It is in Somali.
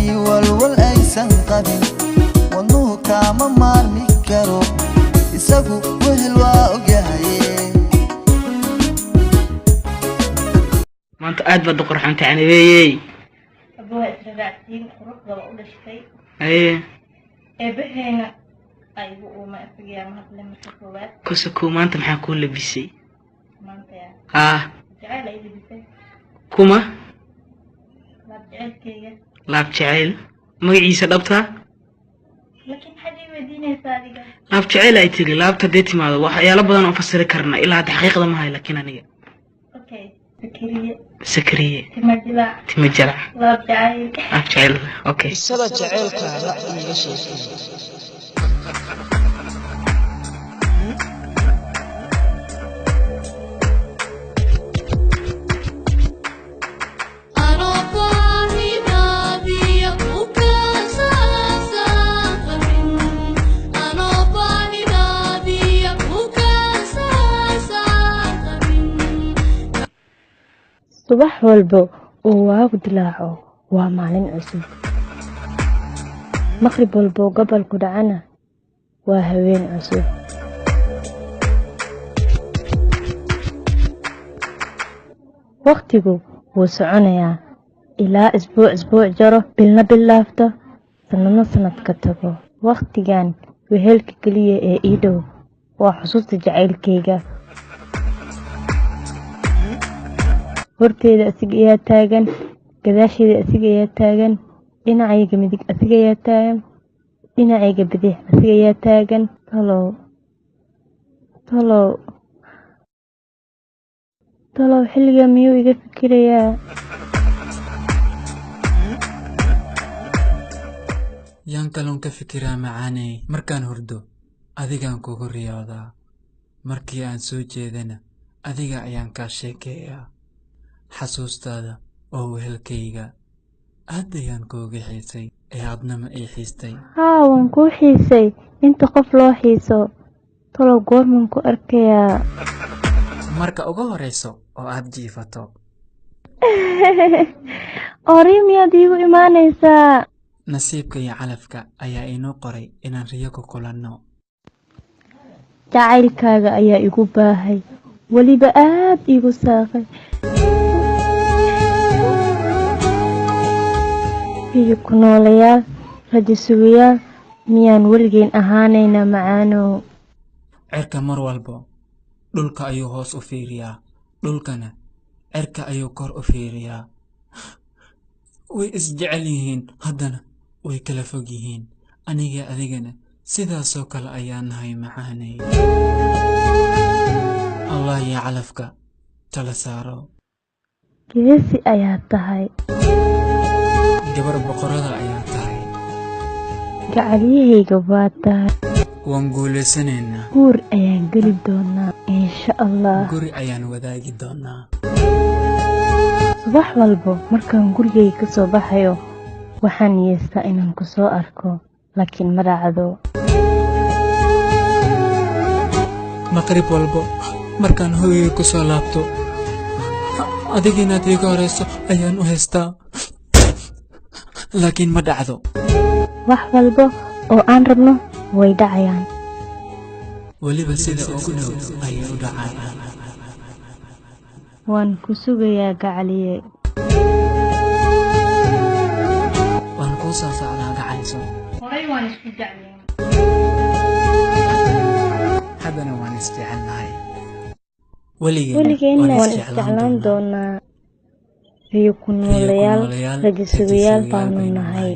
Haddii walwal aysan qabin, wadnuhu kaama maarmi karo, isagu wehel waa ogyahaye. Maanta aad baad u qurxontay, Canabeeyey. Abuha israraacsiin, quruxda waa u dhashtay. Haye. Eebbaheena aygu uuma isagayaa mahadle marka koowaad. Kosokow, maanta maxaa kuu labisay? Maanta yaa? Haa. Jacayl ay labisay. Kuma? Laab jacaylkeyga. Laab jacayl magaciisa dhabta? Laakiin maxaad ii weydiinaysaa adiga? Laab jacayl ay tiri, laabta haddee timaado waxyaalo badan oo fasiri karna, ilaa hadda xaqiiqda ma hayo, laakiin aniga. Okay, Sakariye. Sakariye. Tima jilaac. Tima jalac. Laab jacayl. Laab jacayl, okay. Qisada jaceylkaaga iiga sheekay. Subax walba oo waagu dilaaco waa maalin cusub. Maqrib walba oo gobolku dhacana waa haween cusub. Waqtigu wuu soconayaa ilaa isbuuc isbuuc jaro, bilna bil dhaafto, sanadna sanad ka tago. Waqtigan wehelka keliya ee ii dhow waa xusuusta jacaylkayga. Horteeda asiga ayaa taagan, gadaasheeda asiga ayaa taagan, dhinacayga midig asiga ayaa taagan, dhinacayga bidix asiga ayaa taagan. Talow, talow, talow, xilliga miyuu iga fikirayaa? Yaan kaloon ka fikiraa, macaaney? Markaan hurdo adigaan kugu riyoodaa, markii aan soo jeedana adiga ayaan kaa sheekeeyaa. Xasuustaada oo wehelkayga, aad ayaan kuuga xiisay ee adna ma ii xiistay? Haa, waan kuu xiisay inta qof loo xiiso. Talow goormaan ku arkayaa? Marka ugu horrayso oo aad jiifato. Ori, miyaad iigu imaanaysaa? Nasiibka iyo calafka ayaa inoo qoray inaan riyo ku kulanno. Jacaylkaaga ayaa igu baahay, weliba aad iigu saaqay. Riyo ku noolayaal, rajo sugayaal miyaan weligeen ahaanaynaa, macaanow? Cirka mar walbo dhulka ayuu hoos u fiiriyaa, dhulkana cirka ayuu kor u fiiriyaa. Way isjecel yihiin, haddana way kala fog yihiin. Aniga adigana sidaasoo kale ayaa nahay, macaanay. Allah iyo calafka tala saaro. Geesi ayaa tahay. Gabar boqorada ayaa tahay. Gacalyahayga waa tahay. Waan guulaysanaynaa. Guur ayaan geli doonaa, insha Allah. Guri ayaan wadaagi doonaa. Subax walba markaan gurigayga ka soo baxayo waxaan niyeystaa inaan ku soo arko, laakiin ma dhacdo. Maqrib walbo markaan hoyga ku soo laabto, adiga inaad iiga horayso ayaan u haystaa, laakiin ma dhacdo. Wax walba oo aan rabno way dhacayaan. Weliba sida ugu dhow ayay u dhacayaan. Waan ku sugayaa, gacaliye. Waan kuu soo socdaa, gacaliso. Horay waan isku jeclayn. Haddana waan isjecelnahay. Weligeenna Weligeenna waan waan isjeclaan isjeclaan doonaa. doonaa. Riyo ku Riyo ku noolayaal, noolayaal, rajo rajo sugayaal sugayaal baanu baynu nahay. nahay.